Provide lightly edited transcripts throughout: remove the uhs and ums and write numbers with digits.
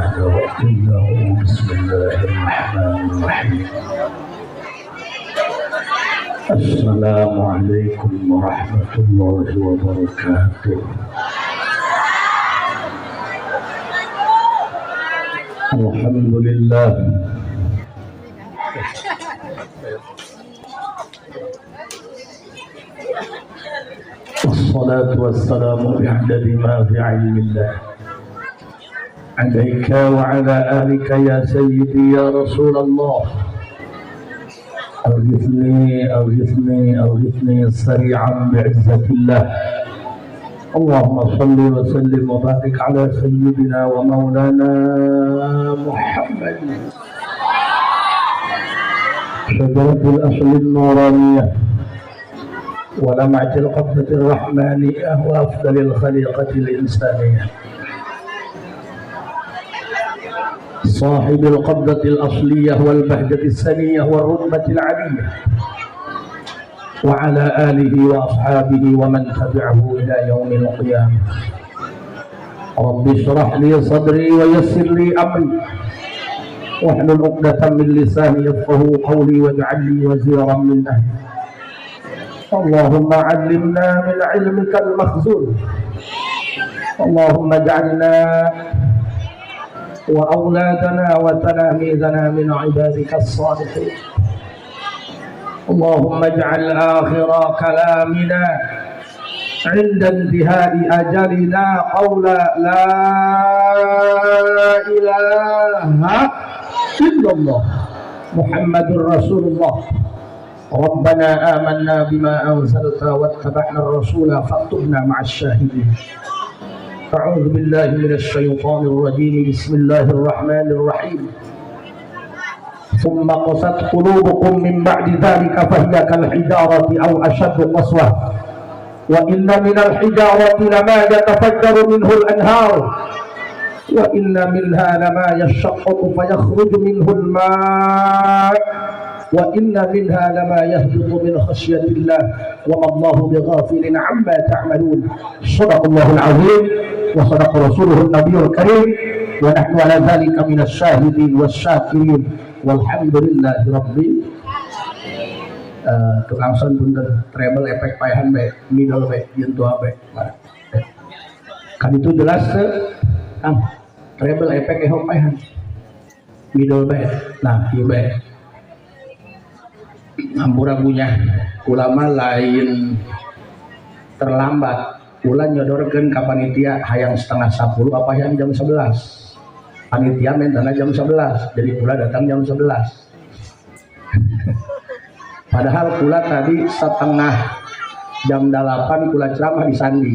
إله إلا هو. بسم الله الرحمن الرحيم. السلام عليكم ورحمة الله وبركاته. الحمد لله والصلاة والسلام بعدد ما في علم الله عليك وعلى آلك يا سيدي يا رسول الله. أغثني أغثني أغثني سريعا بعزة الله. اللهم صل وسلم وبارك على سيدنا ومولانا محمد شجرة الأصل النورانية ولمعة القبضة الرحمانية وأفضل الخليقة الإنسانية، صاحب القبضة الأصلية والبهجة السنية والرتبة العلية، وعلى آله وأصحابه ومن تبعه إلى يوم القيامة. رب اشرح لي صدري ويسر لي أمري واحلل عقدة من لساني يفقهوا قولي واجعل لي وزيرا من أهلي. اللهم علمنا من علمك المخزون، اللهم اجعلنا وأولادنا وتلاميذنا من عبادك الصالحين. اللهم اجعل آخر كلامنا عند انتهاء أجلنا قول لا إله إلا الله محمد رسول الله. ربنا آمنا بما أنزلت واتبعنا الرسول فاكتبنا مع الشاهدين. أعوذ بالله من الشيطان الرجيم. بسم الله الرحمن الرحيم. ثم قست قلوبكم من بعد ذلك فهي كالحجارة أو أشد قسوة وإن من الحجارة لما يتفجر منه الأنهار وإن منها لما يشقق فيخرج منه الماء وإن منها لما يهبط من خشية الله وما الله بغافل عما تعملون. صدق الله العظيم وصدق رسوله النبي الكريم ونحن على ذلك من الشاهدين والشاكرين والحمد لله رب. Tukang son punten treble efek paehan bae middle bae jeung tua bae kan itu jelas teh treble efek eho paehan middle bae. Nah ieu bae hampura punya ulama lain terlambat kula nyodorkeun ka panitia hayang 9:30 apa hayang jam 11. Panitia mentana jam 11, jadi kula datang jam 11. Padahal kula tadi 7:30 kula ceramah di Sandi.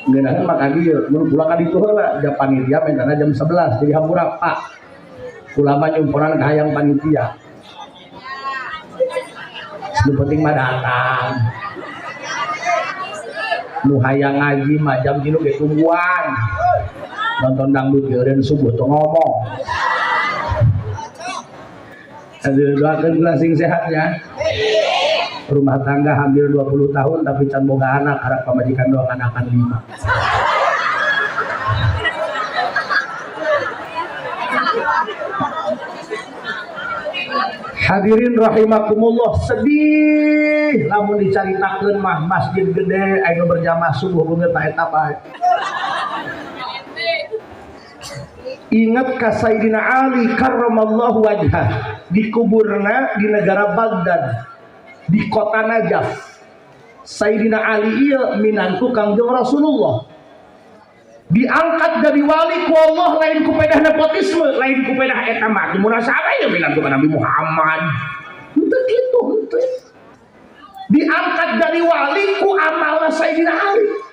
Ngeunaheun mah ka dieu, mun kula ka ditu heula, ja panitia mentana jam 11, jadi hampura Pak. Kula mah nyumponan ka hayang panitia. Nu penting mah datang. Nu hayang ngaji mah jam 3 ge tungguan. Nonton dangdut geureun subuh teu ngomong. Aduh, doakeun kula sing sehat ya. Rumah tangga hampir 20 tahun tapi can boga anak, harap pamajikan doang anakan 5. Hadirin rahimakumullah, sedih lamun dicaritakeun mah masjid gede aya berjamaah subuh beungeut ta eta bae. Ingat ka Sayyidina Ali karramallahu wajhah, dikuburna di negara Baghdad, di kota Najaf. Sayyidina Ali ieu minantu Kangjeng Rasulullah. Diangkat jadi wali ku Allah lain ku pedah nepotisme, lain ku pedah eta mah munasabah ieu minantu ka Nabi Muhammad. Henteu kitu henteu. Diangkat jadi wali ku amalna Sayyidina Ali.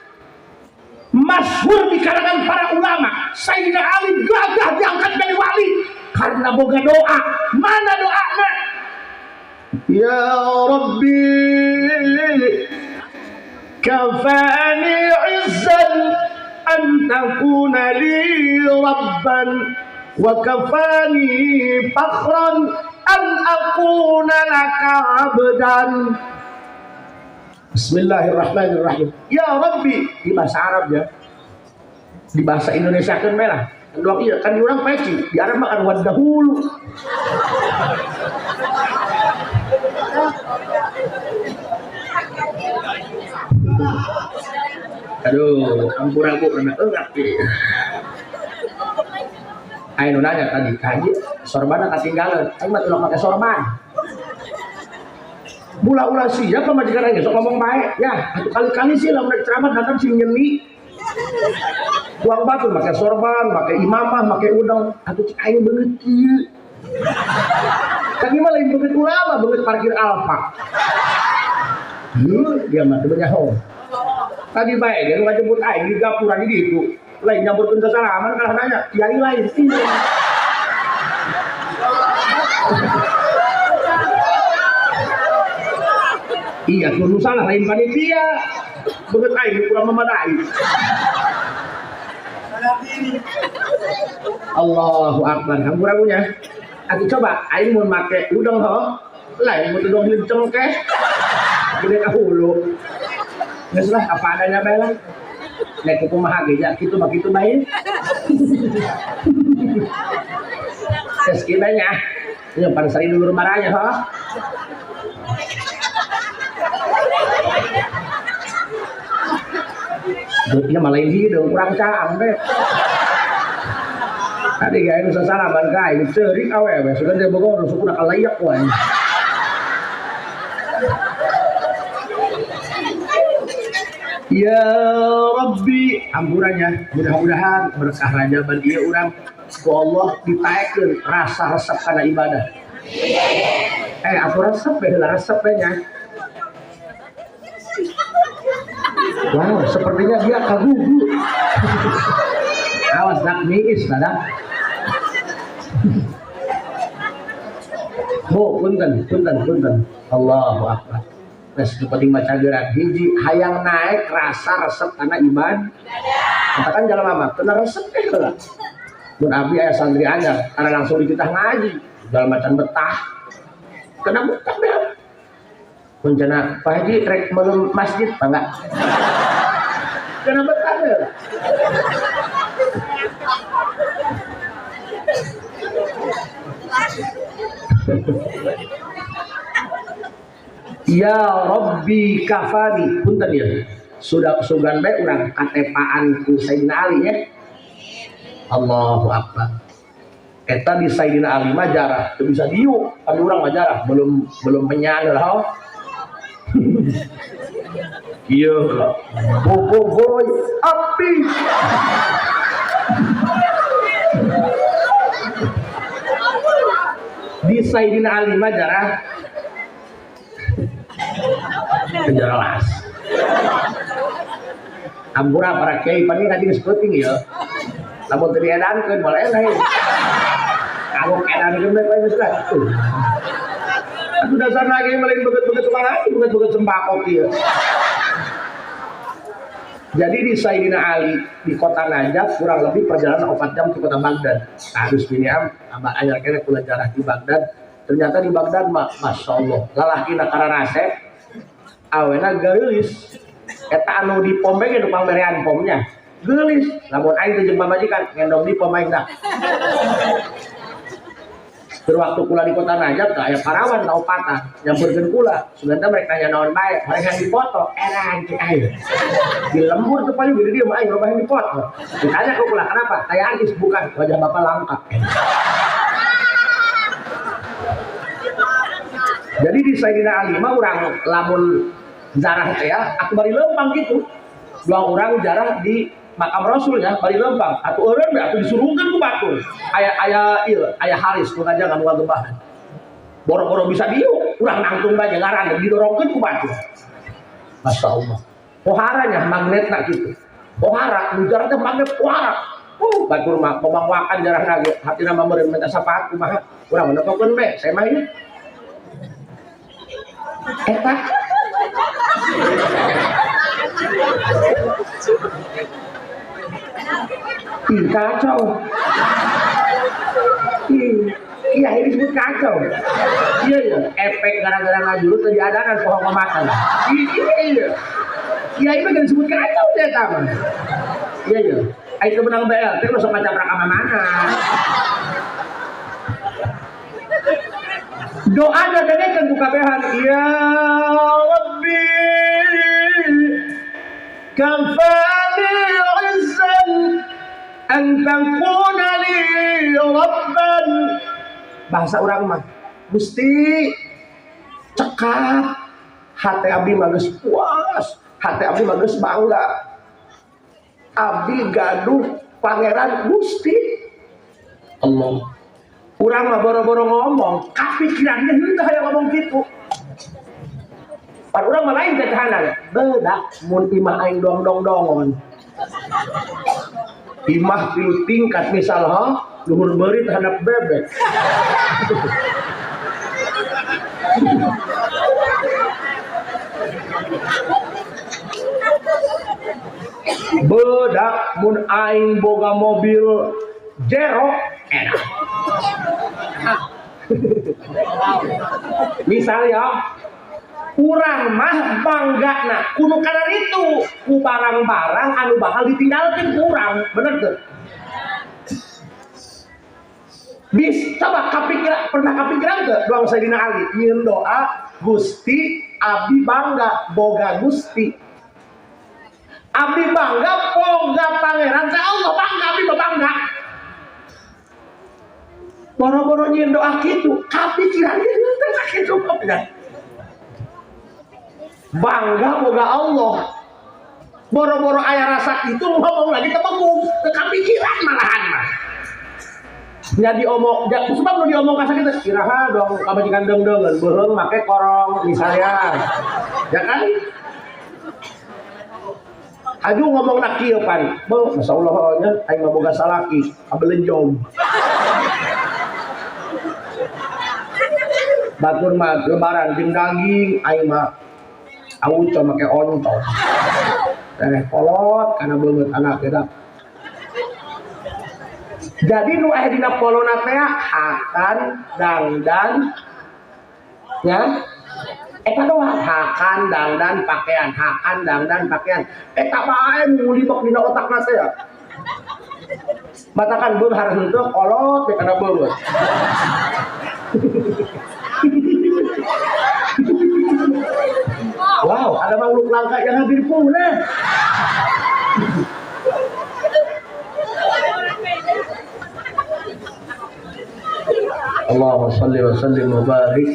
Masyhur di kalangan para ulama, Sayyidina Ali gagah diangkat dari wali karena boga doa. Mana doana? Ya Rabbi kafani izzan an takuna li rabban wa kafani fakhran an akuna laka abdan. Bismillahirrahmanirrahim. Ya Rabbi, di bahasa Arab ya. Di bahasa Indonesia kan merah. Doang iya kan diurang peci, di Arab mah kan wadahulu. Aduh, ampura bu, rada enggak. Ayo nanya tadi, kaji sorban ketinggalan, aing mah teu make sorban. Mula-ula siapa pamajikan aing sok ngomong bae, ya, atuh kali-kali sih lamun ceramah datang sing nyeni. Buang batu make sorban, make imamah, make udang, atuh cik aing beungeut kieu. Kan ieu mah lain beungeut ulama, beungeut parkir Alfa. Heuh, dia mah teu nyaho. Tadi bae dia nu ngajemput aing di gapura di ditu. Lain nyamburkeun sasalaman kalah nanya, kiai lain. Iya, kudu salah lain panitia. Beungeut aing kurang memadai. Allahu Akbar. Hampura punya. Atuh coba aing mun make udang ho. Lain mun tudung hileung cengkeh. Gede ka hulu. Geus lah apa adanya bae lah. Nek kumaha ge ya kitu mah kitu bae. Geus kieu bae nya. Ieu pan sari dulur maranya ho. Dia malah hideung kurang caang teh. Tadi gaya nu sasalaman ka aing ceurik awewe sudah dia bogoh sukuna kalayak wae. Ya Rabbi, ampurannya mudah-mudahan berkah rajaban ieu urang ku Allah ditaekeun rasa resep kana ibadah. Aku resep bae heula resep bae nya. Wow, sepertinya dia kagugu. Awas dak miis dah. Bu, punten, punten, punten. Allahu Akbar. Geus nu penting maca gerak hiji hayang naik rasa resep kana iman. Katakan jalan mama, kena resep teh heula. Mun abdi aya santri anyar, karena langsung dititah ngaji, jalan macan betah. Kena betah deh. Mun cenah Pak Haji rek meulem masjid mangga. Kena betah deh. Ya Rabbi kafani, punten ya. Sudah sugan bae urang katepaan ku Sayyidina Ali ya. Allahu Akbar. Eta di Sayyidina Ali mah jarah, teu bisa diuk, kan urang mah jarah, belum menyan lah. Ieu boboiboy api. Di Sayyidina Ali mah jarah jelas. Ampura para kiai paling ngaji geus peuting ya. Lamun teu diedankeun moal enak. Kalau edankeun bae geus lah. Atuh dasar lagi lain beget-beget tukang haji, beget-beget sembako kieu. Jadi di Sayyidina Ali di kota Najaf kurang lebih perjalanan 4 jam ke kota Baghdad. Harus bini am abah anyar kene kula jarah di Baghdad. Ternyata di Baghdad mah Masya Allah lalakina kararasep awena geulis eta anu di pom bae nu pangberean pomnya geulis lamun aing teh jeung pamajikan ngendong di pom aing dah. Berwaktu kula di kota Najaf teh aya parawan kaopatan nyamperkeun kula sebenarnya mereka nanya naon bae mereka yang dipoto era cek aing di lembur teh paling gede dia mah aing loba yang dipoto ditanya ke kula kenapa kayak artis bukan wajah bapak langka. Jadi di Sayyidina Ali mah urang lamun jarah teh ya aku bari lempang gitu. Dua orang jarah di makam Rasul ya bari lempang atuh eureun we atuh disurungkeun ku batur. Aya aya ieu aya Haris nu ngajangan nu ngagebahan. Boro-boro bisa diuk, urang nangtung bae ngaran didorongkeun ku batur. Masya Allah. Poharanya magnetna kitu. Pohara nu jarah teh magnet pohara. Batur mah pamangwakan jarahna ge hatina mah meureun minta sapaat kumaha. Urang mah bae saya mah ieu. Eta ih kacau. Iya ini disebut kacau. Iya iya efek gara-gara ngajurut tadi adakan pohon makan. Iya iya. Iya itu disebut kacau saya tahu. Iya iya. Aing teu menang BLT lu sok ngacaprak ka mana. Doanya dengekeun ku kabehan, ya Rabbi kafani izzan an takuna li rabban. Bahasa urang mah Gusti cekap hati abdi mah geus puas, hati abdi mah geus bangga, abdi gaduh pangeran Gusti Allah. Urang mah boro-boro ngomong, kapikirannya henteu hayang ngomong kitu. Pan urang mah lain teh tahanan. Bedak mun imah aing dong-dong-dongon. Imah tilu tingkat misal ha, luhur beurit terhadap bebek. Bedak mun aing boga mobil jero enak. Misalnya urang mah banggana kuno kadar itu ku barang-barang anu bakal ditinggalkeun ku urang, bener teu? Bis coba kapikiran, pernah kapikiran teu doang Sayyidina Ali nyieun doa Gusti abdi bangga boga Gusti, abdi bangga boga pangeran saya Allah, bangga abdi bangga. Boro-boro nyieun doa kitu kapikiran henteu sakitu kapikiran. Bangga boga Allah, boro-boro aya rasa itu ngomong lagi tebengung, kepikiran malahan mah. Nya diomong, sebab nu diomong ka sakitu iraha dong kabajikan deung-deungeun beuheung make korong misalnya. Ya kan? Aju ngomongna kieu pan, beuh masyaallah nya aing mah boga salaki, kabelenjong. Batur mah lebaran jeung daging aing mah auco make ontong. Tereh kolot kana beungeut anak eta. Jadi nu aya dina polona teh hakan dangdan nya eta doang, hakan dangdan pakaian, hakan dangdan pakaian. Eta bae nu libok dina otakna teh. Matakan beunghar henteu kolot teh kana beungeut. Wow, ada makhluk langka yang hampir punah. Allahumma salli wa sallim wa barik.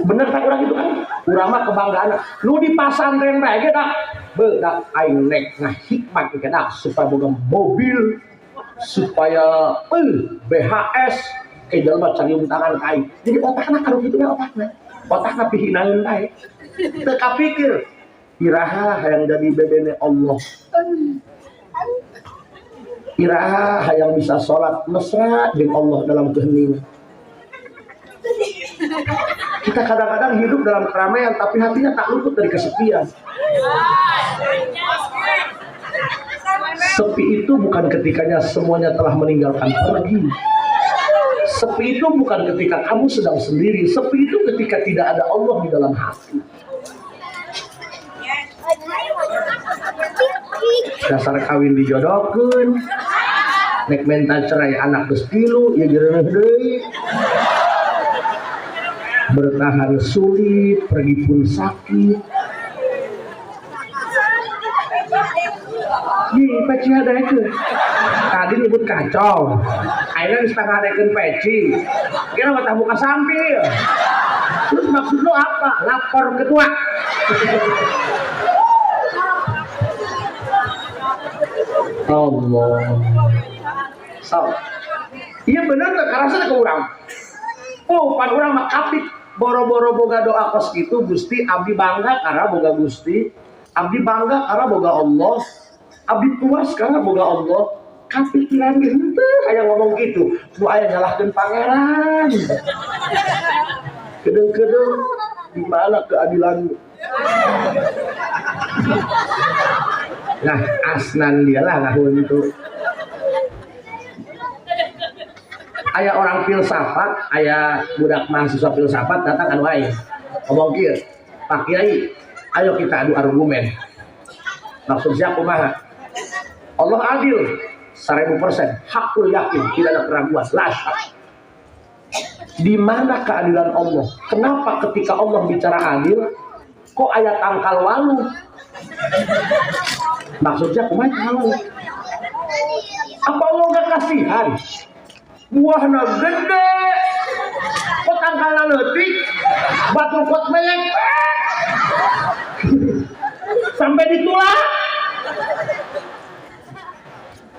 Bener tak urang itu kan? Urang mah kebanggaan. Nu di pasantren bae ge dak. Beudak aing nek ngahikmat ge dak supaya boga mobil, supaya BHS ke jelema cariung tangan ka aing. Jadi otakna kalau kitu we otakna. Otakna pihinaeun bae. Teu kapikir iraha hayang jadi bebene Allah. Iraha hayang bisa sholat mesra jeung Allah dalam keheningan. Kita kadang-kadang hidup dalam keramaian tapi hatinya tak luput dari kesepian. Sepi itu bukan ketikanya semuanya telah meninggalkan pergi. Sepi itu bukan ketika kamu sedang sendiri. Sepi itu ketika tidak ada Allah di dalam hati. Dasar kawin dijodohkeun, nek menta cerai anak geus tilu, ya geureuh deui. Bertahan sulit, pergi pun sakit. Ih, peci hadaekeun. Tadi nyebut kacau. Ayeuna geus tangadaekeun peci. Kira mah buka sampil. Terus maksud lo apa? Lapor ketua. Allah. So. Iya bener teh karasa ke urang. Oh, pan urang mah kapik boro-boro boga doa kos gitu Gusti abdi bangga karena boga Gusti, abdi bangga karena boga Allah, abdi puas karena boga Allah. Kapikiran ge henteu aya ngomong gitu. Nu aya nyalahkeun pangeran. Kedeung-kedeung di mana keadilan? Nah, asnan dia lah ngahuntu. Aya orang filsafat, aya budak mahasiswa filsafat datang anu aing. Ngomong kieu, Pak Kiai, ayo kita adu argumen. Maksud siapa kumaha? Allah adil 1000%, hakul yakin, tidak ada keraguan, la syak. Di mana keadilan Allah? Kenapa ketika Allah bicara adil, kok ayat tangkal walu? Maksudnya kumaha tangkal walu? Apa Allah gak kasihan? Buahna gede, kok tangkalna leutik, batu kot melek, sampai ditulak.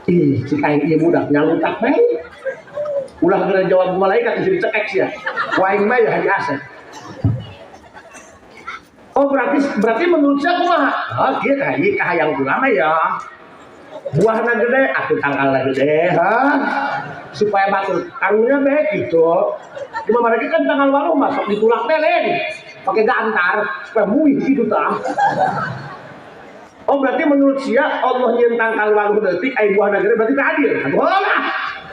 Ih, si kain ieu budak nyalutak bae. Ulah geura jawab malaikat geus dicekek sia. Ku aing mah ya Haji Asep. Oh berarti menurut saya kumaha? Oh kieu ka haji kahayang kula mah ya. Buahna gede, atuh tangkalna gede, ha? Supaya batur karunya bae gitu. Cuma mereka kan tanggal walu masuk ditulak teh lain. Pakai gantar supaya muih gitu tah. Oh berarti menurut sia Allah nyeun tangkal walu detik ai buahna gede berarti teu adil. Atuh lah.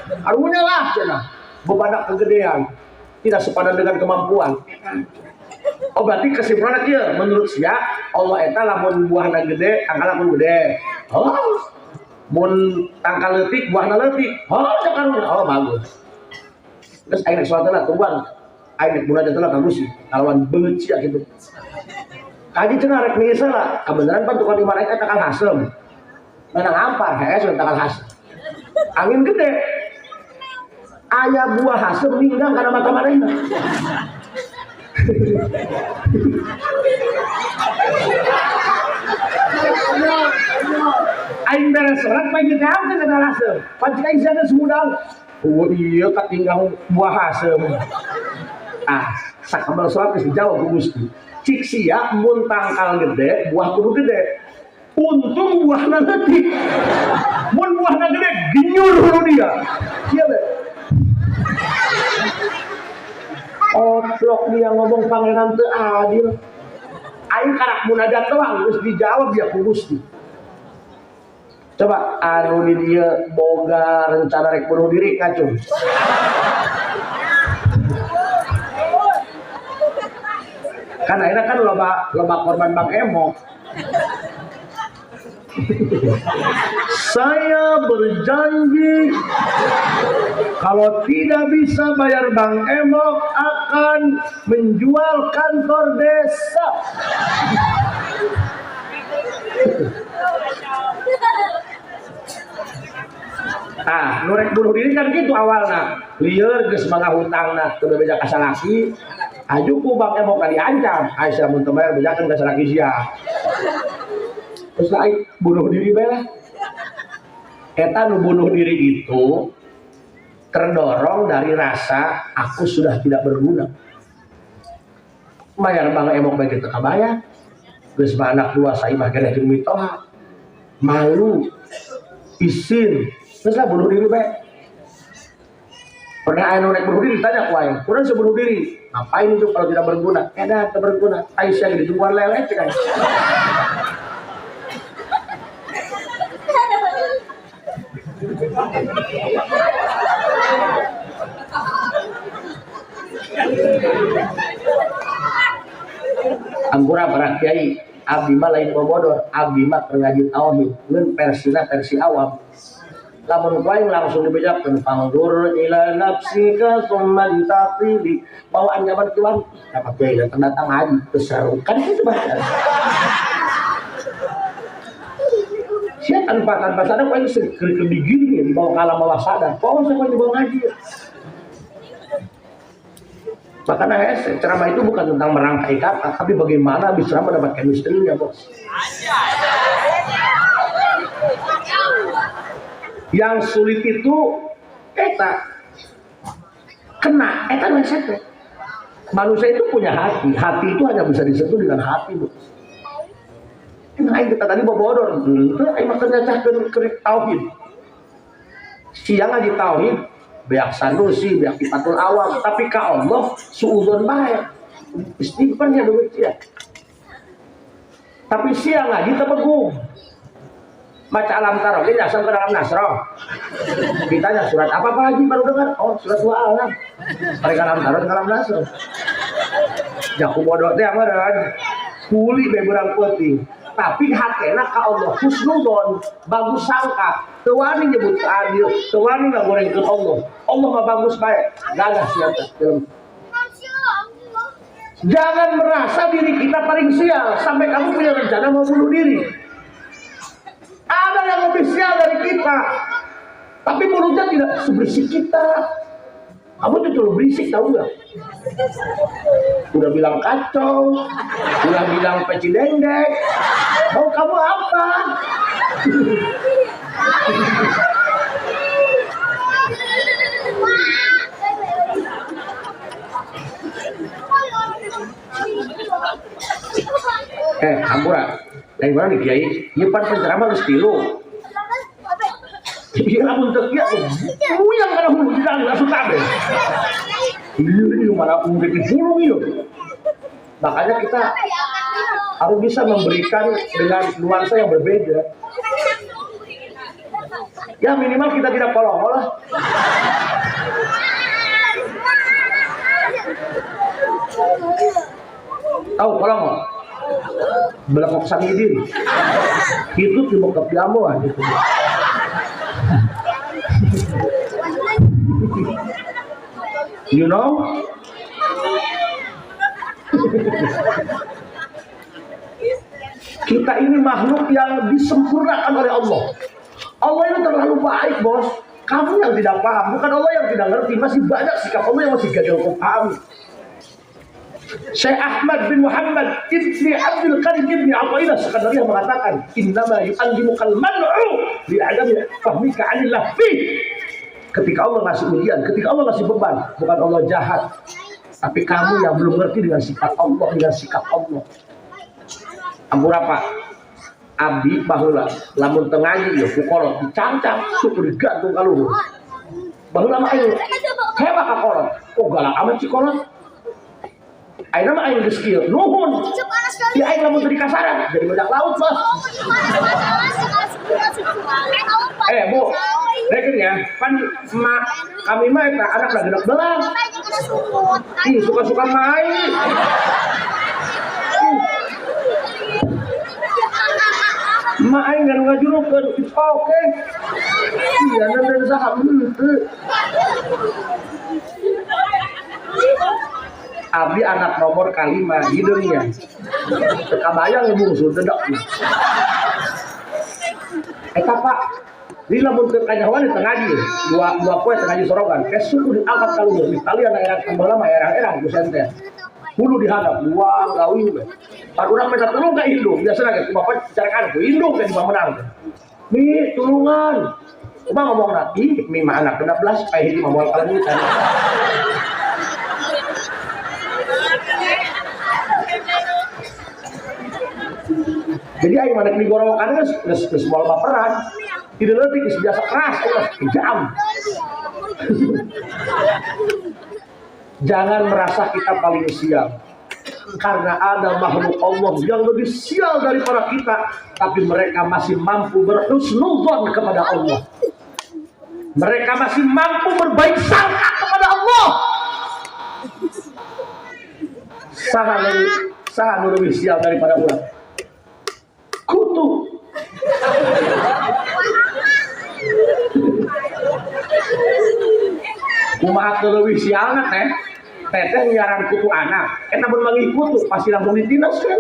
Karunya lah cenah. Bebadak kegedean. Tidak sepadan dengan kemampuan. Oh berarti kesimpulannya kieu menurut sia Allah eta lamun buahna gede tangkalna pun gede. Oh mun tangkal leutik buahna leutik. Oh cek karunya. Oh bagus. Terus aing rek salat lah tungguan. Aing rek munajat lah bagus sih. Kalawan beungeut sia gitu. Kaji cenah rek miisa lah. Kabeneran pan tukang di mereka tangkal hasem. Menang ampar hees tangkal hasem. Angin gede. Aya buah hasem ninggang kana mata manehna. Aing beres salat pagi teh teh kana hasem. Pan cik aing sia sumudang. Oh iya katinggal buah hasem. Ah, sakabel salat geus dijawab ku Gusti. Cik sia mun tangkal gede, buah kudu gede. Untung buahna leutik. Mun buahna gede genyur hulu dia. Sia be. Oplok dia ngomong pangeran teu adil. Aing karak munajat doang geus dijawab dia ku Gusti. Coba anu di dieu boga rencana rek bunuh diri kacung. Kan akhirnya kan loba korban Bang Emok. Saya berjanji kalau tidak bisa bayar Bang Emok akan menjual kantor desa. Ah, nu rek bunuh diri kan gitu awalna. Lieur geus mangga hutangna teu bebeja ka salaki. Aju ku Bang Emok diancam, Aisyah mun teu bayar bejakeun ka salaki sia. Terus aing bunuh diri bae lah. Eta nu bunuh diri itu terdorong dari rasa aku sudah tidak berguna. Bayar Bang Emok bae teu kabayar. Geus mah anak dua saimah keneh jeung mitoha. Malu, isin, terus lah bunuh diri bae. Pernah anu rek bunuh diri ditanya ku aing, kurang sebunuh diri. Ngapain itu kalau tidak berguna? Edan teu berguna. Aisyah gitu ditungguan lele cek aing. Anggura para kiai, abdi mah lain bobodor, abdi mah keur ngaji tauhid, ngeun versina versi awam. Lamun ku aing langsung dibejakeun fangdur ila nafsika tsumma taqili, bawaan zaman kiwan, dapat kiai datang datang ngaji, teu seru kan itu bahasa. Sia tanpa sadar ku aing keur digiring ya, dibawa ke alam bawah sadar. Poho ku aing dibawa ngaji. Makanya ceramah itu bukan tentang merangkai kata, tapi bagaimana bisa mendapat chemistry-nya, bos. Yang sulit itu eta kena eta mindset. Manusia itu punya hati, hati itu hanya bisa disentuh dengan hati, bos. Nah, kita tadi bobodor, itu aing mah nyacahkeun tauhid. Siang ngaji tauhid, beak sanusi, beak ipatul awam, tapi ka Allah suudzon bae. Istighfarnya duit sia. Tapi siang ngaji teu begung. Baca alam taro, ge nyasar ke dalam nasroh. Ditanya surat apa Pak Haji baru dengar? Oh, surat dua alam. Mereka alam taro ke alam nasroh. Jaku bodoh teh meureun. Kuli be beurang peuting. Tapi hatena ka Allah husnuzon, bagus sangka. Teu wani nyebut adil, teu wani ngagorengkeun Allah. Allah mah bagus bae. Gagah sia teh. Jangan merasa diri kita paling sial sampai kamu punya rencana mau bunuh diri. Ada yang lebih sial dari kita, tapi mulutnya tidak seberisik kita. Kamu tuh terlalu berisik, tahu nggak? Udah bilang kacau, udah bilang peci dendek. Mau kamu apa? Hampura. Lain mana nih kiai? Ieu pan penceramah geus tilu. Iya lamun teu kieu puyeng kana hulu di dalam asup kabeh. Ieu mana urip di pulung ieu. Makanya kita harus bisa memberikan dengan nuansa yang berbeda. Ya minimal kita tidak kolong lah. Tahu kolong? Belakok samidin. Itu cuma kepiamu gitu. You know? Kita ini makhluk yang disempurnakan oleh Allah. Allah itu terlalu baik, bos. Kamu yang tidak paham, bukan Allah yang tidak ngerti. Masih banyak sikap Allah yang masih gagal kau pahami. Syekh Ahmad bin Muhammad ibni Abdul Karim ibni Athaillah Sekandariyah mengatakan, innama yu'allimukal man'u li'adami fahmika 'anillah fi. Ketika Allah ngasih ujian, ketika Allah ngasih beban, bukan Allah jahat, tapi kamu yang belum ngerti dengan sifat Allah, dengan sikap Allah. Ampura Pak, abdi baheula lamun teu ngaji ya ku kolot dicangcang syukur digantung ka luhur. Baheula mah aing hebat ka kolot. Oh galak amat si kolot. Ayeuna mah aing geus kieu, nuhun. Di aing lamun teu dikasaran jadi bajak laut, Bos. Bu, rekeun ya, pan emak kami mah eta anak lagi belas. Ih, suka-suka main. Emak aing nganu ngajurukeun, it's okay. Iya, dan saha henteu. Abdi anak nomor kalima hideungnya. Teu kabayang bungsu dedak. Eta Pak, di lamun teu kanyahoan di tengah ngaji, dua poe teu ngaji sorogan, esuk diangkat ka luhur, talian erang baheula mah erang-erang ku senter. Hulu dihadap, dua gawi we. Pan urang minta tulung ka indung, biasana ge bapak carakan ku indung teh di pamenang. Mi tulungan. Kumaha ngomongna? Ih, mi mah anak 16 paeh hiji mah moal kalengitan. Jadi aing mah di gorowokan geus moal baperan. Tidak leutik geus biasa keras aing mah kejam. Jangan merasa kita paling sial. Karena ada makhluk Allah yang lebih sial daripada kita, tapi mereka masih mampu berhusnuzon kepada Allah. Mereka masih mampu berbaik sangka kepada Allah. Saha nu lebih sial daripada urang? Kutu. Kumaha teu leuwih sialna teh? Teteh nyiaran kutu anak, eta mun manggih kutu pasti langsung ditindas kan?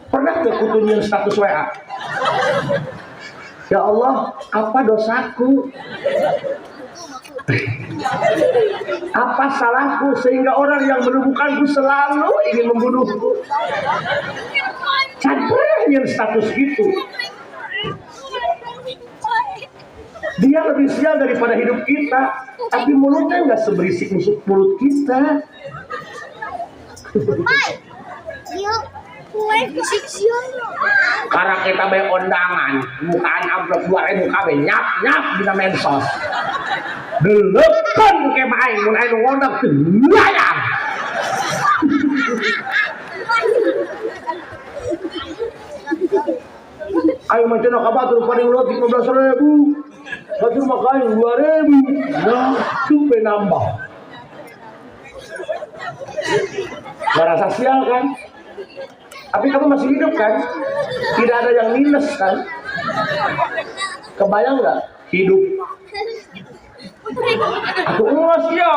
Pernah ke kutu nyieun status WA? Ya Allah, apa dosaku? Apa salahku sehingga orang yang menemukanku selalu ingin membunuhku? Can pernah nyieun status gitu. Dia lebih sial daripada hidup kita, tapi mulutnya nggak seberisik musuh mulut kita. Karena kita be ondangan, bukaan amplop 2000 kabeh nyap nyap dina medsos. Deleukeun ke mah aing mun aing ngondang teu layar. Ayo mah cenah ka batur paling leutik 15.000. Batur mah ka aing 2.000. Nah, supe nambah. Ngerasa sial kan? Tapi kamu masih hidup kan? Tidak ada yang minus kan? Kebayang nggak? Hidup. Aku ngelos ya.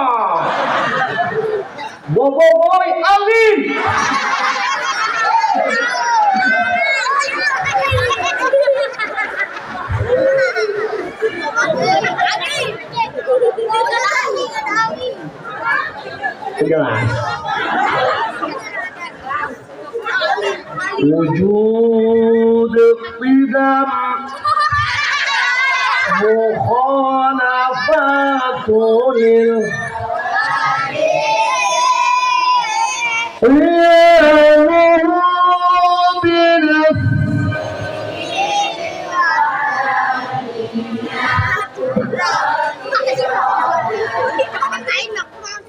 Bobo boy angin. Jelas. Wujud qidam mukhalafatul lil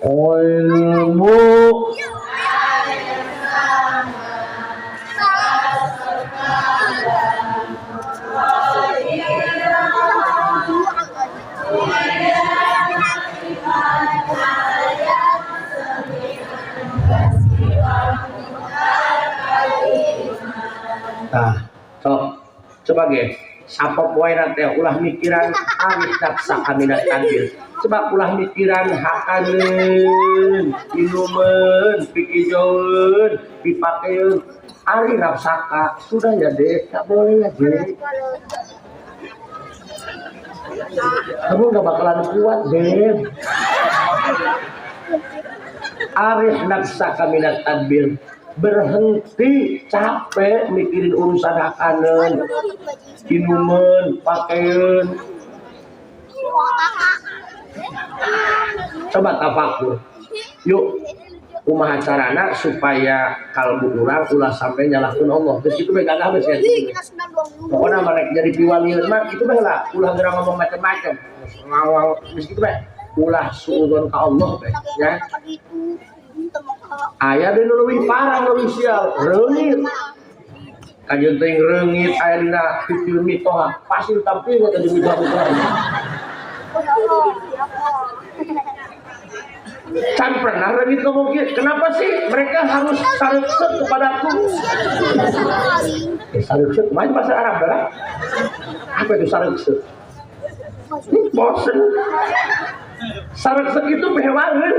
ilmu. Nah, sok coba ge sapopoe teh ulah mikiran awit nafsa kaminat tadbir. Coba ulah mikiran hakaneun, inumeun, pikijoeun, pipakeun. Ari nafsaka sudah ya dek, tak boleh ya dek. Kamu nggak bakalan kuat dek. Arif nafsaka minat tadbir. Berhenti capek mikirin urusan hakaneun, inumeun, pakeun. Coba tafakur. Yuk, kumaha carana supaya kalbu urang ulah sampai nyalahkeun Allah. Geus kitu bae gagah geus ya. Pokona mah rek jadi piwalieun mah kitu bae lah, ulah geura ngomong macem-macem. Geus kitu bae. Ulah suudzon ka Allah bae ya. Aya deui nu leuwih parah leuwih sial, reungit. Kajeun teuing reungit aya dina pipil mitoha, pasti tampil teh di mitoha. Can pernah reungit ngomong kieu, kenapa sih mereka harus sareuksek kepadaku? Sareuksek main bahasa Arab dah. Apa itu sareuksek? Bosen. Sareuksek itu behewangeun.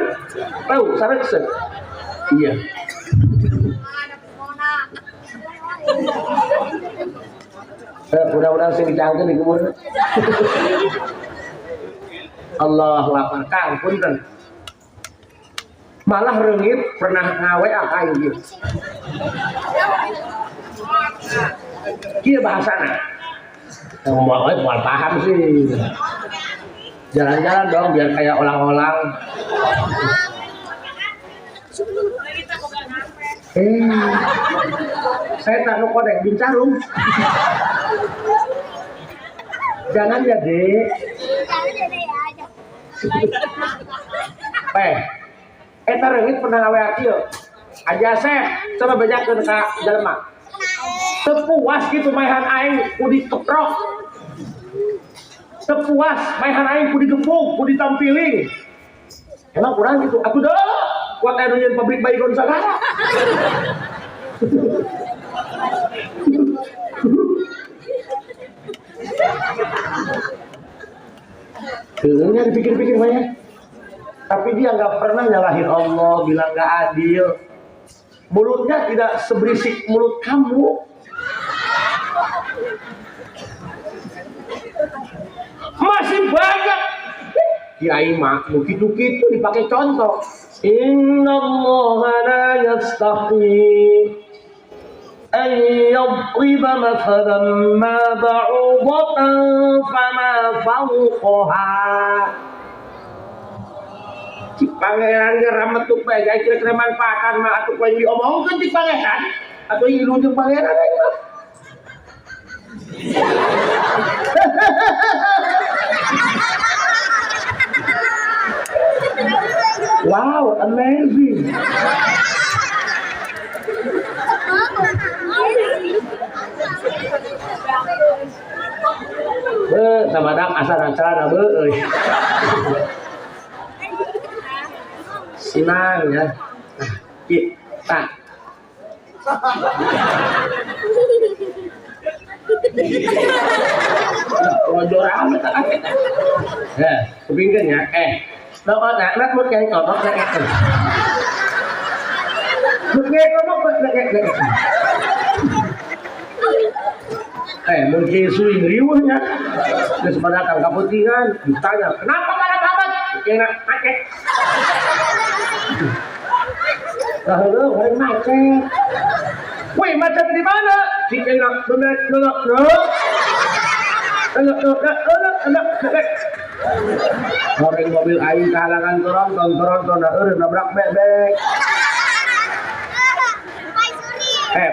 Tahu sareuksek? Iya. Mudah-mudahan sing dicangkeun di kubur. Allah lapar Kang punten. Malah reungit pernah ngawe aing ieu. Kieu bahasana. Ngomong we moal paham sih. Jalan-jalan dong biar kayak orang-orang. Saya tak mau kodek bincarum. Jangan ya dek. Eta reungit pernah ngawe kieu. Aja seh, coba bejakeun ka jelema. Teu puas kitu maehan aing ku dikeprok. Teu puas maehan aing ku digepuk, ku ditampiling. Emang kurang gitu. Atuh dah, kuat aya nu nyieun pabrik baygon sagala. Heueuh dipikir-pikir banyak. Tapi dia nggak pernah nyalahin Allah, bilang nggak adil. Mulutnya tidak seberisik mulut kamu. Masih banyak. Kiai mah begitu-gitu dipakai contoh. Innallaha la yastahi an yadriba mathalan ma ba'udatan fama fawqaha. Ci pangeran ge rametuk bae gae kira-kira manfaatan mah atuh poe diomongkeun ti pangeran atuh ieu jeung pangeran aing mah. Wow, amazing. Samadang asal celana beuh. Senang ya. Nah, Rojor amat tak. Ya, kupingkeun nya. Nak mun kayak ngomong nak. Mun kayak ngomong nak. Mun kieu suing riweuh nya. Geus datang kaputingan ditanya, "Kenapa malam amat?" Enak macet. Lah heueuh macet. Wih, macet di mana? Di enak bener bener. Orang mobil aing kahalangan tronton tronton eureun nabrak bebek.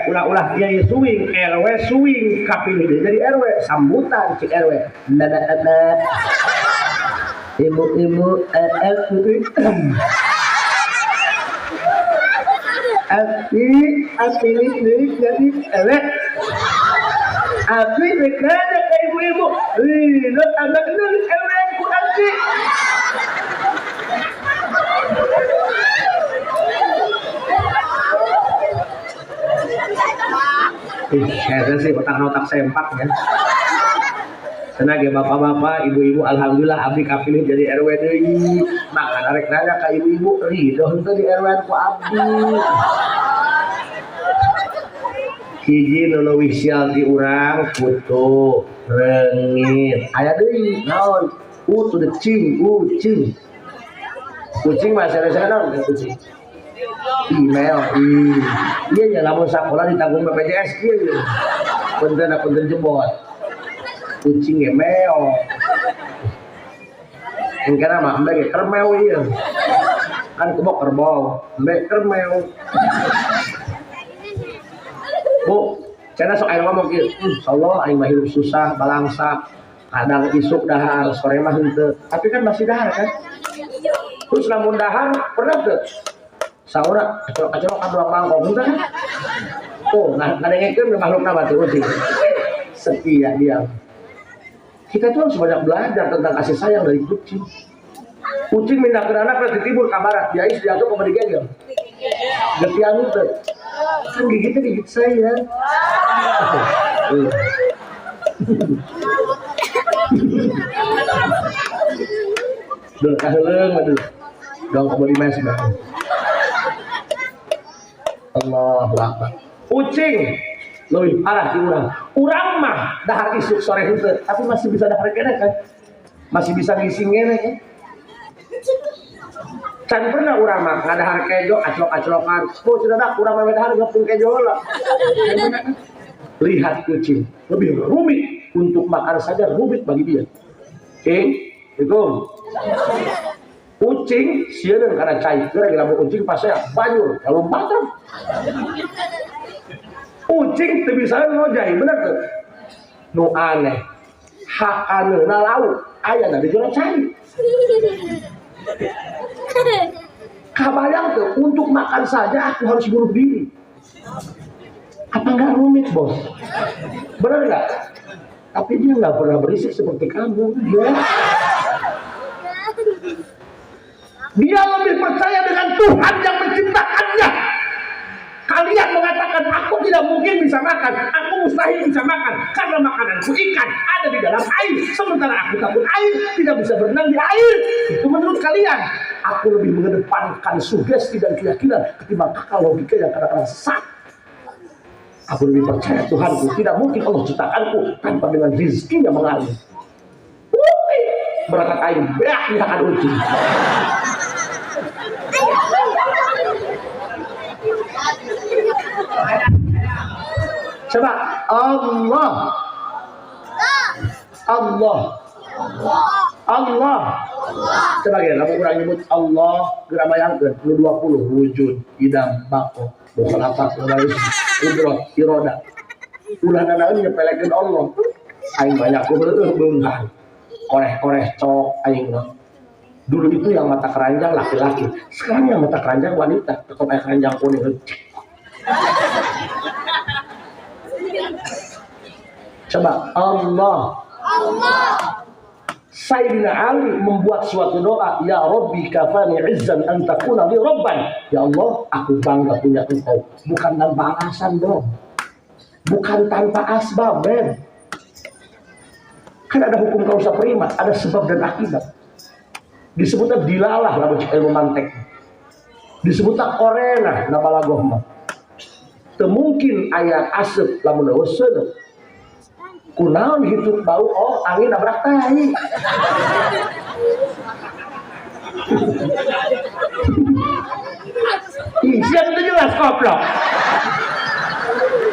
Ulah-ulah kiai suwing, RW suwing kapilih deui jadi RW, sambutan cik RW. Bapak-bapak, ibu-ibu, Abi deui jadi RW. Abi rek nanya ke ibu-ibu, "Ih, lo anak lu RW ku abi." Ih, kayaknya sih otak-otak sempak ya. Senang ya bapak-bapak, ibu-ibu, alhamdulillah abdi kapilih jadi RW deui. Maka rek nanya ka ibu-ibu, ridho henteu di RW ku abdi. Hiji nu leuwih sial ti urang kutu reungit. Aya deui naon? Utu decing, ucing. Kucing mah sanes-sanes naon kucing? Email, iya ya lamun sakola ditanggung BPJS iya ya. Punten punten jebot. Kucing ge meo. Engkana mah embe ge kermeo ieu. Kan kebok kerbau, embe kermeo. Bu, cenah sok aya ngomong kieu, insyaallah aing mah hirup susah, balangsa, kadang isuk dahar, sore mah henteu. Tapi kan masih dahar kan? Terus lamun dahar pernah teu? Saura acolok-acolok ka dua mangkok henteu kan? Tuh, nah ngadengekeun makhlukna mah teu ucing. Setia dia. Kita tuh harus banyak belajar tentang kasih sayang dari kucing. Kucing mindah ke anak di timur ke barat, diais diasup ke digegel. Getian itu. Kan gigitnya gigit saya. Duh, kaheuleuh aduh. Dong kebeli mes mah. Allahu Akbar. Kucing lebih parah di urang. Urang mah dahar isuk sore henteu, tapi masih bisa dahar keneh kan? Masih bisa ngising keneh kan? Can pernah urang mah ngadahar kejo aclok-aclokan. Oh, sudah dah urang mah dahar ngepung kejo heula. Lihat kucing, lebih rumit untuk makan saja rumit bagi dia. Cing, itu. Kucing sieun kana cai, geura lamun kucing pasea banjur, lompat. Kucing teu bisa ngojay, bener teu? Nu aneh, hakaneuna lauk aya di jero cai. Kabayang tuh, untuk makan saja aku harus bunuh diri. Apa nggak rumit, bos? Bener nggak? Tapi dia nggak pernah berisik seperti kamu. Dia lebih percaya dengan Tuhan yang menciptakannya. Kalian mengatakan aku tidak mungkin bisa makan, aku mustahil bisa makan karena makananku ikan ada di dalam air, sementara aku takut air, tidak bisa berenang di air. Itu menurut kalian. Aku lebih mengedepankan sugesti dan keyakinan ketimbang akal logika yang kadang-kadang sesat. Aku lebih percaya Tuhanku, tidak mungkin Allah ciptakanku tanpa dengan rizkinya mengalir. Berangkat air, beak akan uji. Coba Allah, Allah, Allah. Coba ya, kamu kurang nyebut Allah, geura bayangkeun 20 wujud, idam, bako, mukhalafat, kudrat, iroda. Ulah nanaeun nyepelekeun Allah. Aing banyak heueuh beunghar. Koreh-koreh cok aing mah. Dulu itu yang mata keranjang laki-laki, sekarang yang mata keranjang wanita. Tetep aya keranjang kuning. Coba Allah, Allah. Sayyidina Ali membuat suatu doa, ya Rabbi kafani izzan an takuna li rabban. Ya Allah, aku bangga punya engkau. Bukan tanpa alasan dong. Bukan tanpa asbab, men. Kan ada hukum kausa prima, ada sebab dan akibat. Disebutnya dilalah lamun ilmu mantek. Disebutnya korena na balagoh mah. Teu mungkin aya aseup lamun eueuh seuneu. Kunaon hitut bau, oh angin nabrak tai. Ih, siap itu jelas koplok.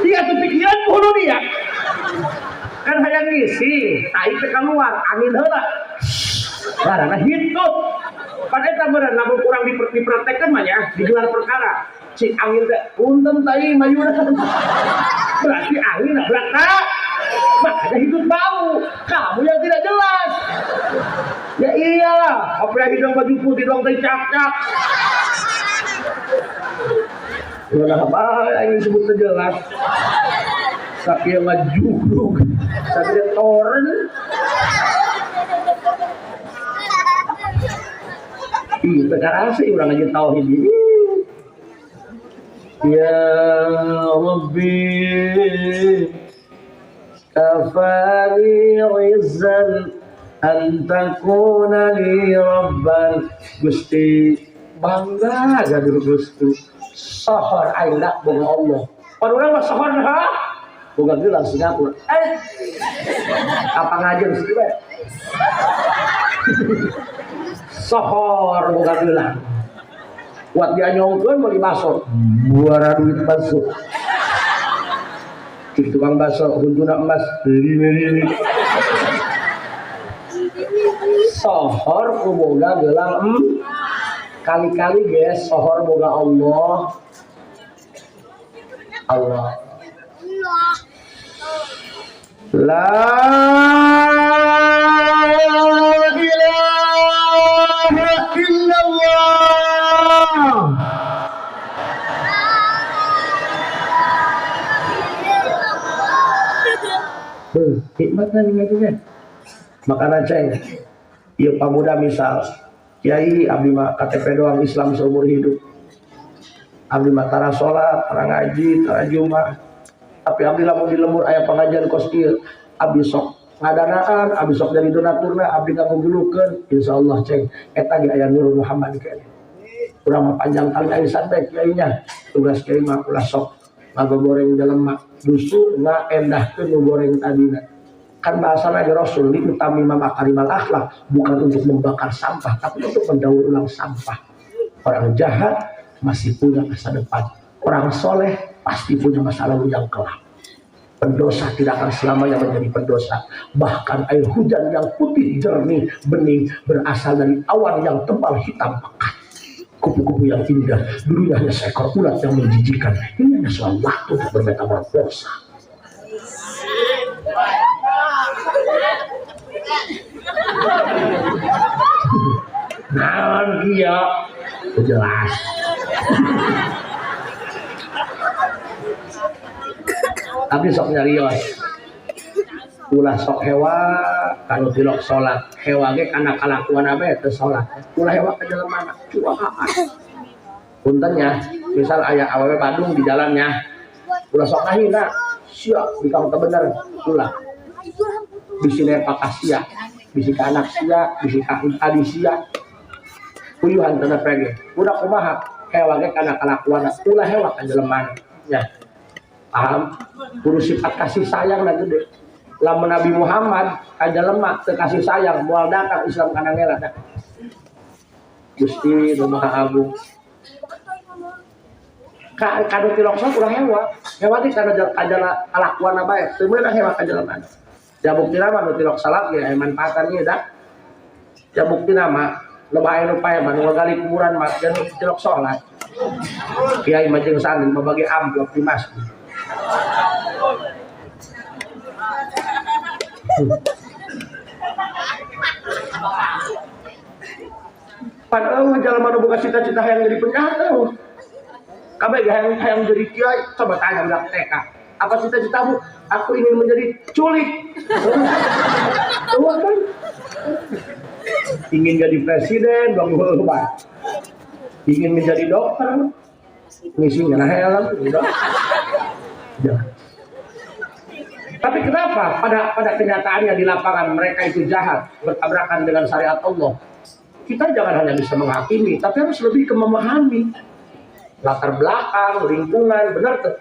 Iya tuh pikiran kudu dia. Kan hayang ngisi, tai teh keluar, angin heula. Karena hitut. Pan eta meureun lamun kurang dipraktekkeun mah nya, digelar perkara. Cik angin teh punten tai mayuna. Berarti angin nabrak tai. Makanya hidup bau. Kamu yang tidak jelas. Ya iyalah, apa yang hidung baju putih dong teh cak-cak. Udah apa yang disebut jelas. Sakieu ngajugrug, sakieu toren. Ih, teu karasa urang ngaji tauhid ieu. Ya Rabbi kafani izzan an takuna li rabban. Gusti bangga gaduh Gusti sohor aing dak boga Allah. Pan urang mah sohor ha boga geus langsung ngaku. Apa ngajen sih we? Sohor boga gelang. Kuat dia nyongkeun meuli baso. Buara duit baso. Cik tukang bakso huntuna emas lili. Sohor ku boga gelang kali-kali guys sohor boga Allah. Allah. La ilaha illallah. Hikmatnya ngajinya. Makana ceng, ieu pamuda misal, kiai abdi mah KTP doang Islam seumur hidup. Abdi mah tara salat, tara ngaji, tara jumat. Tapi abdi lamun di lembur aya pengajian kos ieu, abdi sok ngadanaan, abdi sok jadi donaturna, abdi ngagugulukeun, insyaallah ceng eta ge aya Nur Muhammad keneh. Urang mah panjang kali arisan bae kiainya. Tugas kiai mah ulah sok ngagoreng jelema, justru ngaendahkeun nu goreng tadina. Kan bahasa Nabi Rasul li utamima makarimal akhlak, bukan untuk membakar sampah, tapi untuk mendaur ulang sampah. Orang jahat masih punya masa depan, orang soleh pasti punya masa lalu yang kelam. Pendosa tidak akan selamanya menjadi pendosa. Bahkan air hujan yang putih jernih bening berasal dari awan yang tebal hitam pekat. Kupu-kupu yang indah dulunya hanya seekor ulat yang menjijikan. Ini hanya soal waktu untuk bermetamorfosa. Nah, iya, jelas. Tapi sok nyarios. Ulah sok hewa kalau tilok salat. Hewa ge kana kalakuan abe teu salat. Ulah hewa ka jelema cuaan. Punten nya, misal aya awewe Bandung di jalannya. Ulah sok ngahina, sia bikang teu bener, ulah. Bisi nepa ka sia, bisi ka anak sia, bisi ka adi sia. Puyuhan teu pege. Udah kumaha? Hewa ge kana kalakuan, ulah hewa ka jelema nya. Paham? Kudu sifat kasih sayang lah gede. Lamun Nabi Muhammad ka jelema teu kasih sayang moal datang Islam kana ngela. Gusti nu Maha Agung. Ka kanu tilok sok ulah hewa. Hewa teh kana kalakuan bae, teu meunang hewa ka jelema. Ja buktina mah nu tilok salat ge aya manfaatan ieu da. Ja buktina mah loba aya nu pae mah nu ngagali kuburan mah ja nu tilok salat. Kiai mah jeung santri mabagi amplop di masjid. Pan eueuh jalma nu boga cita-cita hayang jadi penjahat eueuh. Kabeh hayang jadi kiai, coba tanya budak TK. Apa cita-citamu? Aku ingin menjadi culik. Eueuh kan? Ingin jadi presiden, belum bae. Ingin menjadi dokter, ngisi ngeunah helm gitu. Ya. Tapi kenapa pada kenyataannya di lapangan mereka itu jahat, bertabrakan dengan syariat Allah? Kita jangan hanya bisa menghakimi, tapi harus lebih ke memahami latar belakang, lingkungan, benar tuh.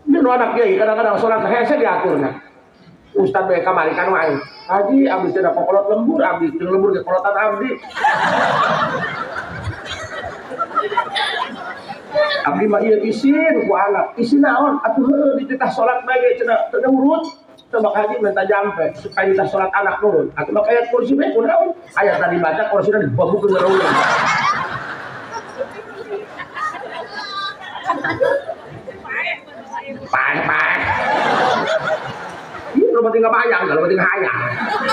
Ini anak kiai kadang-kadang sholat hese diaturnya. Ustaz bae kamari kan wae. Haji abdi teh kokolot lembur, abdi jeung lembur ge kolotan abdi. Abdi mah ieu isin ku anak, isin naon? Atuh heueuh dititah salat bae ge cenah teu nurut. Coba haji minta jampe supaya dititah salat anak nurut. Atuh mah ayat kursi bae kunaon? Ayat tadi baca kursina dibabukeun ngeureun. Paeh-paeh. Ieu lu penting ngabayang, kalau penting hayang.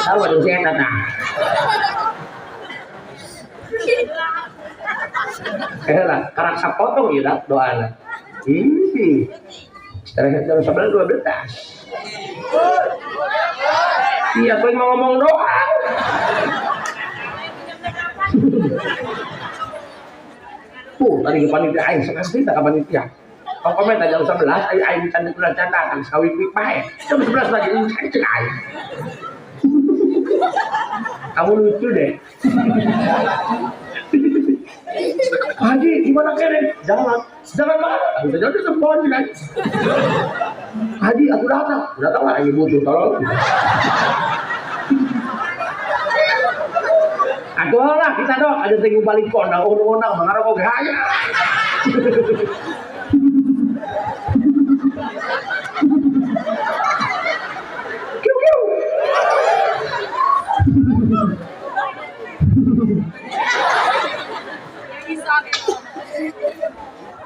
Tahu jeung si eta tah. Lah, karak sapotong ieu doana. Ih. Sekarang jam 11.12. Iya, aku mau ngomong doa. Tuh, tadi ke panitia aing sekali tak ke panitia. Kalau komen jam 11, aing aing can ulah catatan sawit pae. Jam 11 lagi cek aing. Kamu lucu deh. Haji, gimana keren? Jalan, jalan mana? Aku jalan di sempon kan. Haji, aku datang. Datang lah, ibu butuh tolong. Aku lah kita dong, ada tengok balik kondang, undang-undang, mengarah kok gaya. Kiu kiu.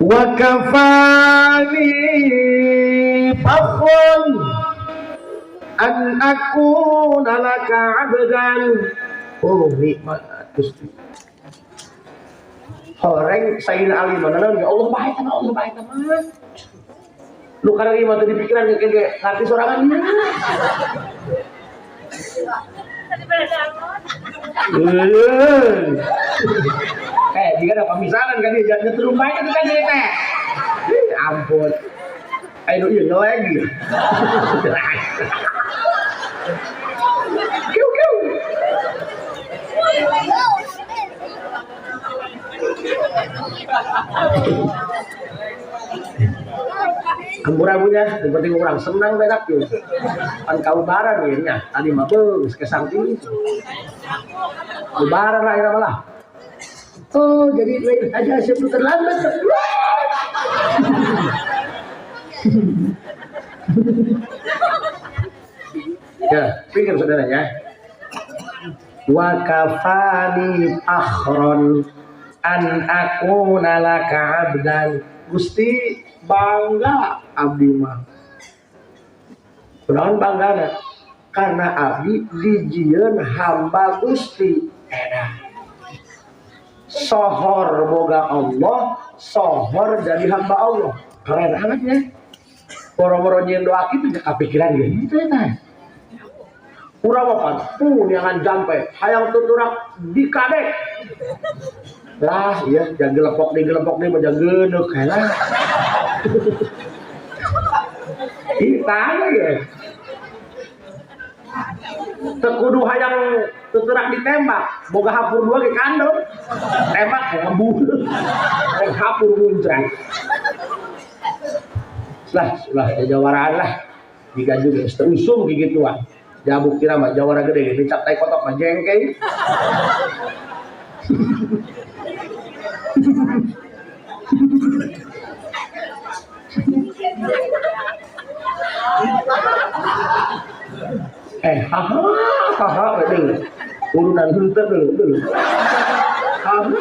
Wa kafani fakhran an akuna laka 'abdan. Oh nikmat Gusti. Horeng Sayyidina Ali mana ya Allah baik kana Allah baik mah. Lu karena ieu mah teu dipikiran ge ngarti sorangan. Jika ada pemisalan kan dia nyetrum bae itu kan teh. Ampun. Ayo ieu lagi. Kiu kiu. Ampura-ampurnya, seperti orang senang berak tuh. Pan kaubaran ya nya, tadi mah geus kesang tinggi. Lebaran lah ya malah. Oh, jadi lain aja sebelum terlambat. Ya, pikir saudara ya. Wa kafani fakhron an akuna laka 'abdan. Gusti bangga abdi mah. Kunaon banggana? Karena abdi dijieun hamba Gusti. Enak. Sohor boga Allah, sohor jadi hamba Allah. Keren amat ya. Boro-boro nyieun doa kitu kapikiran gitu eta. Urang mah pan jampe, hayang tuturak dikadek. Lah iya, jangan gelepok nih, mah jangan geuneuh lah. Ih, tanya ya. Tekudu hayang tuturak ditembak, boga hapur dua ke kandel. Tembak ngembu. Hapur muncrat. Lah, lah jawaraan lah. Jika juga terusum gigituan. Jabuk kira mah jawara gede, dicap tai kotok mah jengke. Haha, haha, dulu. Urunan henteu dulu, dulu. Haha.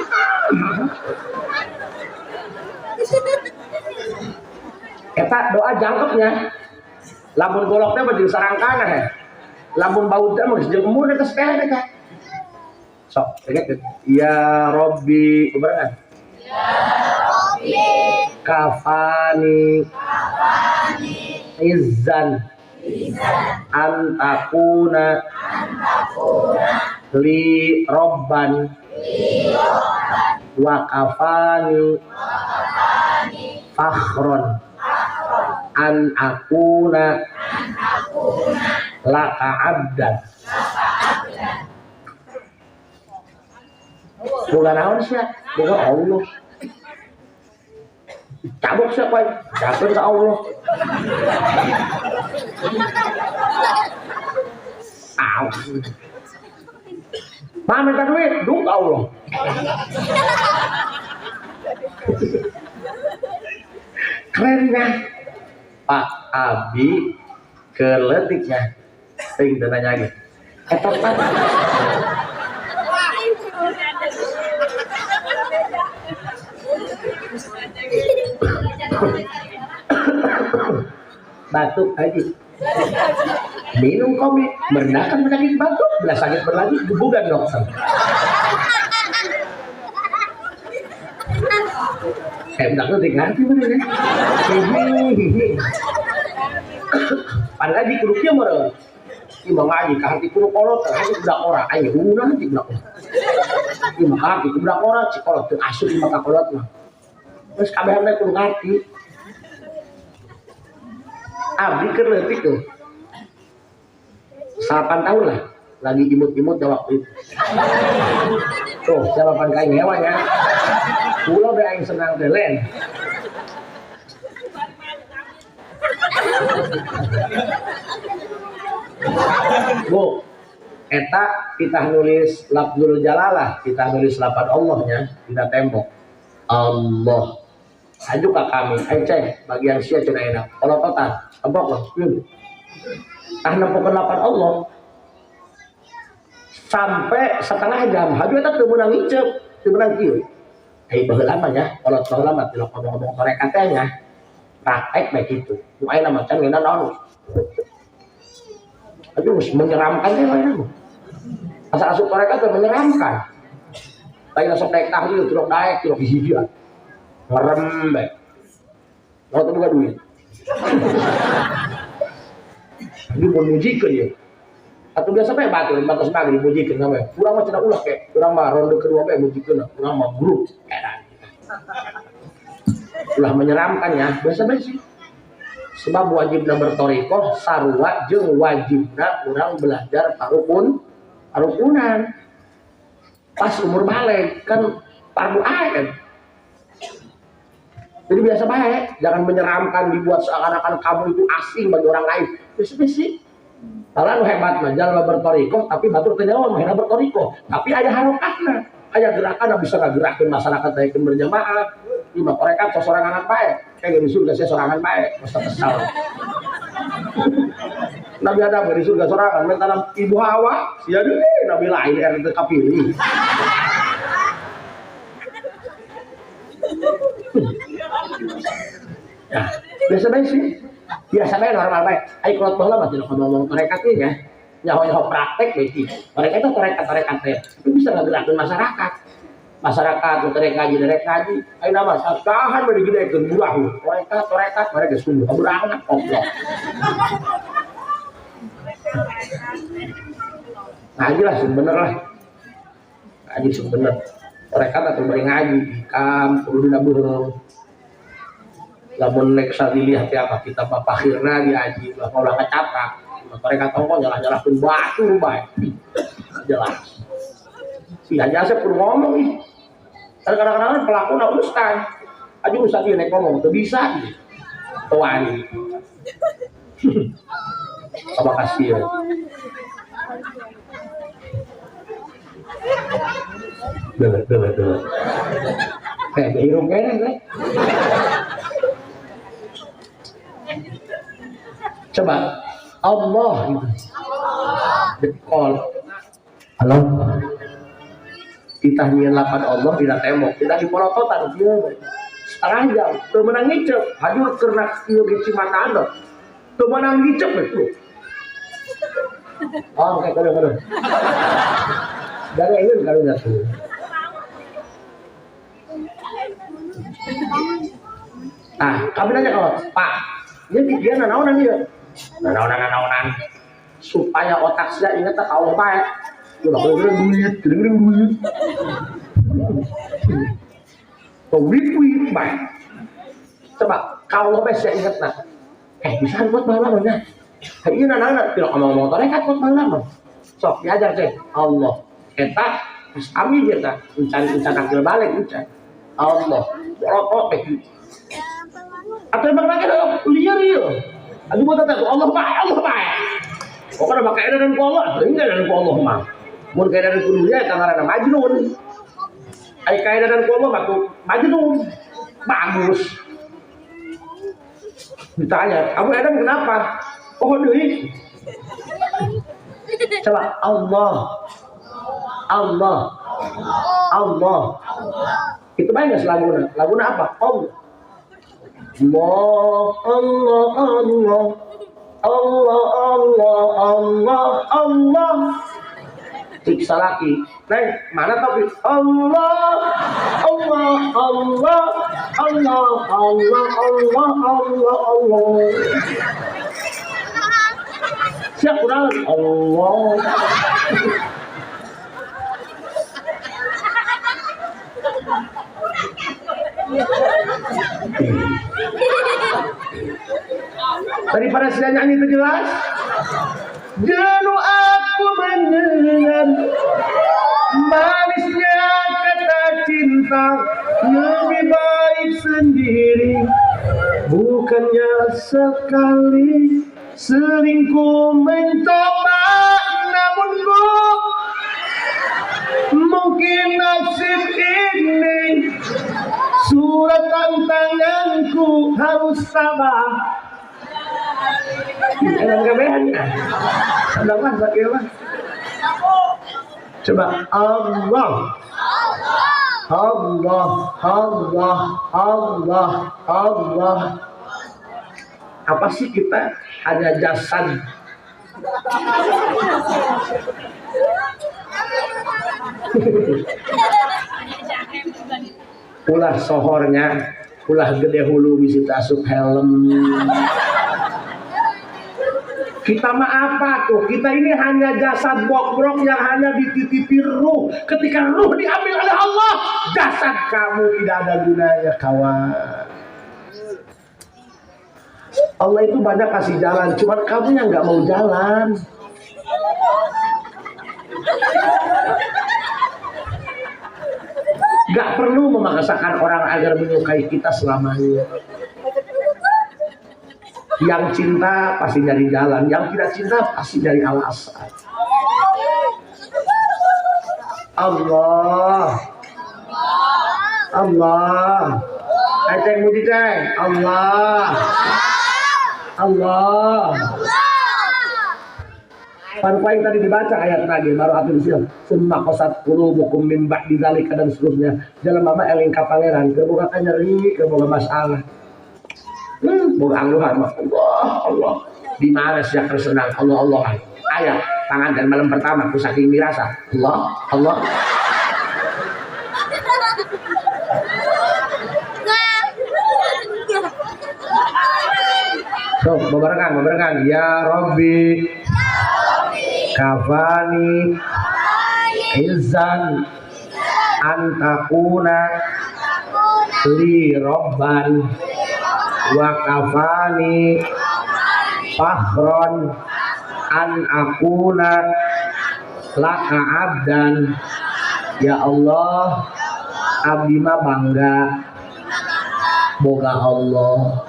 Eta doa jangkepnya. Lamun golok teh mah jeung sarangkana heh. Lamun baut teh mah geus jeung embun eta sepele teh. Sok, ingat ya Robbi, bebarengan. Ya Robbi. Kafani. Kafani. Izzan. Izzan. Antakuna. Antakuna. Li robban wa kafani fakhron an akuna laka abdan. Bukan naon sia, bukan Allah. Cabok siapa? Cabok ke Allah. Aw. Ma minta duit, duk Allah. Keren kan? Pak Abi keletiknya. Ting nanya lagi. Eta Pak. Batuk aja. Minum kopi, meredakan penyakit batuk, bila sakit berlagi, gebukan dokter. Kayak udah ngerti bener ya. Padahal ngaji kudu kieu meureun. Ieu mah ngaji ka hati kudu kolot, hati budak ora, aya hunguna hati budak ora. Ieu mah hati budak ora, si kolot teu asup ieu mah ka kolot mah. Terus kabehan teh kudu ngarti. Abdi keur leutik tuh. 8 tahun lah, lagi imut-imut ya waktu itu. Tuh, siapa pan kain hewannya? Pulau be aing senang teh len. Bu, eta kita nulis lafzul jalalah, kita nulis lafaz Allahnya dina tembok. Allah. Aju ka kami, aing ceng bagian sia cenah enak. Kolototan, tembok loh. Tah nempokeun lafaz Allah. Sampai setengah jam, haju eta teu meunang ngiceup, teu meunang kieu. Ai baheula mah nya, kolot baheula mah tilok ngomong-ngomong tarekat teh nya. Praktek bae kitu. Nu ayeuna mah can ngeunah naon. Aduh, menyeramkan teh ayeuna mah. Asa asup tarekat teh menyeramkan. Lain asup daek tahlil, tilok daek, tilok hiji. Ngerem bae. Kalau teu boga duit. Ini mau mujikeun ieu. Atau biasa bae batur batas maghrib mujikeun sampe. Urang mah cenah ulah ke, urang mah ronde kedua bae mujikeun, urang mah grup edan. Ulah menyeramkan ya, biasa bae sih. Sebab wajibna bertorikoh sarua jeung wajibna urang belajar parukun, parukunan. Pas umur balik kan fardu ain. Jadi biasa baik, jangan menyeramkan dibuat seakan-akan kamu itu asing bagi orang lain. Biasa sih. Kalau nu hebat mah jalma bertorikoh tapi batur teu nyawa mah bertorikoh, tapi aya harokahna, aya gerakan bisa ngagerakkeun masyarakat daekeun berjamaah. Ieu mah tarekat sosorangan bae, kayak di surga saya sorangan bae, masa kesal. Nabi Adam di surga sorangan, minta ibu Hawa, sia deui nabi lain er teu kapilih. Ya, biasa bae sih. Biasa bae normal bae. Ai kolot baheula mah tidak ngomong tarekat ieu nya. Nyaho-nyaho praktek bae sih. Mereka itu tarekat-tarekat teh. Itu bisa ngagerakkeun masyarakat. Masyarakat nu terek ngaji, derek ngaji. Ayeuna mah sasahan bae digedekeun buah. Tarekat, tarekat, mereka geus sungguh kaburangan goblok. Ngaji lah sing bener lah. Ngaji sing bener. Tarekat atau bari ngaji, hikam, kudu dina beuheung. Lamun nek sadiliah teh apa kita bapakhirna diaji ulah ulah kacaprak. Mereka tongko nyalah-nyalahkeun batur bae. Jelas. Si Haji Asep kudu ngomong ih. Kadang-kadang pelakuna ustaz. Aja ustaz ieu nek ngomong teu bisa ieu. Teu wani. Coba kasih ya. Bener bener bener. Kayak hirung kene teh. Coba Allah gitu. Jekol. Halo. Kita nyieun lapan Allah dina tembok, kita dipolototan kieu. Setengah jam teu meunang ngiceup, hajur keur ieu ge cimataan teh. Teu meunang ngiceup we tuh. Oh, kayak kade-kade. Dari ini karunya tuh. Ah, kami nanya kalau Pak, ini dia nanaonan ieu. Nanaonan nanaonan supaya otak saya ingat ke Allah bae. Ulah duit, duit. Duit bae. Coba kalau saya ingat nah. Bisa buat malam nya. Ieu nanaon tidak ngomong tarekat buat malam. Sok diajar cek Allah. Eta geus ami eta encan-encan akil balik encan. Allah. Rokok teh. Atau emang lagi liar ieu. Aduh mah teh Allah bae, Allah bae. Pokokna mah kaedaran ku Allah, teuing kaedaran ku Allah mah. Mun kaedaran ku dunia eta ngaranna majnun. Ai kaedaran ku Allah mah tuh majnun. Bagus. Ditanya, "Kamu edan kenapa?" Oh, deui. Coba Allah. Allah. Allah. Itu banyak laguna. Laguna apa? Allah. Allah, Allah, Allah. Allah, Allah, Allah, Allah. Siksa lagi. Neng, mana tapi Allah, Allah, Allah, Allah, Allah, Allah, Allah, Allah. Siap kurang Allah. Daripada sudah nyanyi itu jelas. Jenuh aku mendengar manisnya kata cinta, lebih baik sendiri. Bukannya sekali sering ku mencoba, namun ku mungkin nasib ini surat tantanganku harus sabar. Coba Allah, Allah, Allah, Allah, Allah. Apa sih kita hanya jasad? Ulah sohornya, ulah gede hulu bisi asup helm. Kita mah apa tuh? Kita ini hanya jasad bokrok yang hanya dititipi ruh. Ketika ruh diambil oleh Allah, jasad kamu tidak ada gunanya, kawan. Allah itu banyak kasih jalan, cuman kamu yang nggak mau jalan. Nggak perlu memaksakan orang agar menyukai kita selamanya. Yang cinta pasti nyari jalan, yang tidak cinta pasti nyari alasan. Allah, Allah, ceng muji ceng, Allah, Allah. Pan tadi dibaca ayat lagi baru atur siap. Summa qasat qulubukum min ba'di dzalika dan seterusnya. Jalan mama eling ka pangeran, keur boga nyeri, keur boga masalah. Boga angluhan mah Allah, Allah. Di mana sia keur senang Allah Allah. Ayat tangan dan malam pertama ku saking mirasa. Allah, Allah. So, bebarengan, bebarengan. Ya Rabbi, kafani izzan antakuna li robban wa kafani fakhron an akuna laka abdan. Ya Allah, abdi mah bangga boga Allah.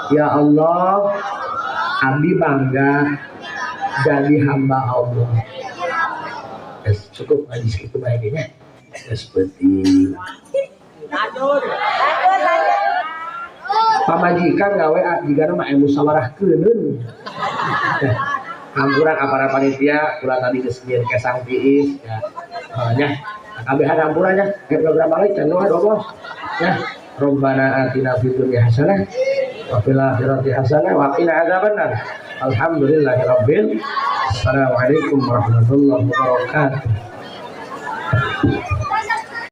Ya Allah, abdi bangga jadi hamba Allah. Yes, cukup ngaji segitu baiknya. Seperti pamajikan gawe jika mah musyawarah keuneun. Hampuran apara panitia kula tadi geus nyieun kesang tiis ya. Nya kabehan hampurannya program balik can doa bos. Ya, Rabbana atina fid dunya hasanah wa fil akhirati hasanah wa qina adzabannar. Alhamdulillahirabbil. Assalamualaikum warahmatullahi wabarakatuh.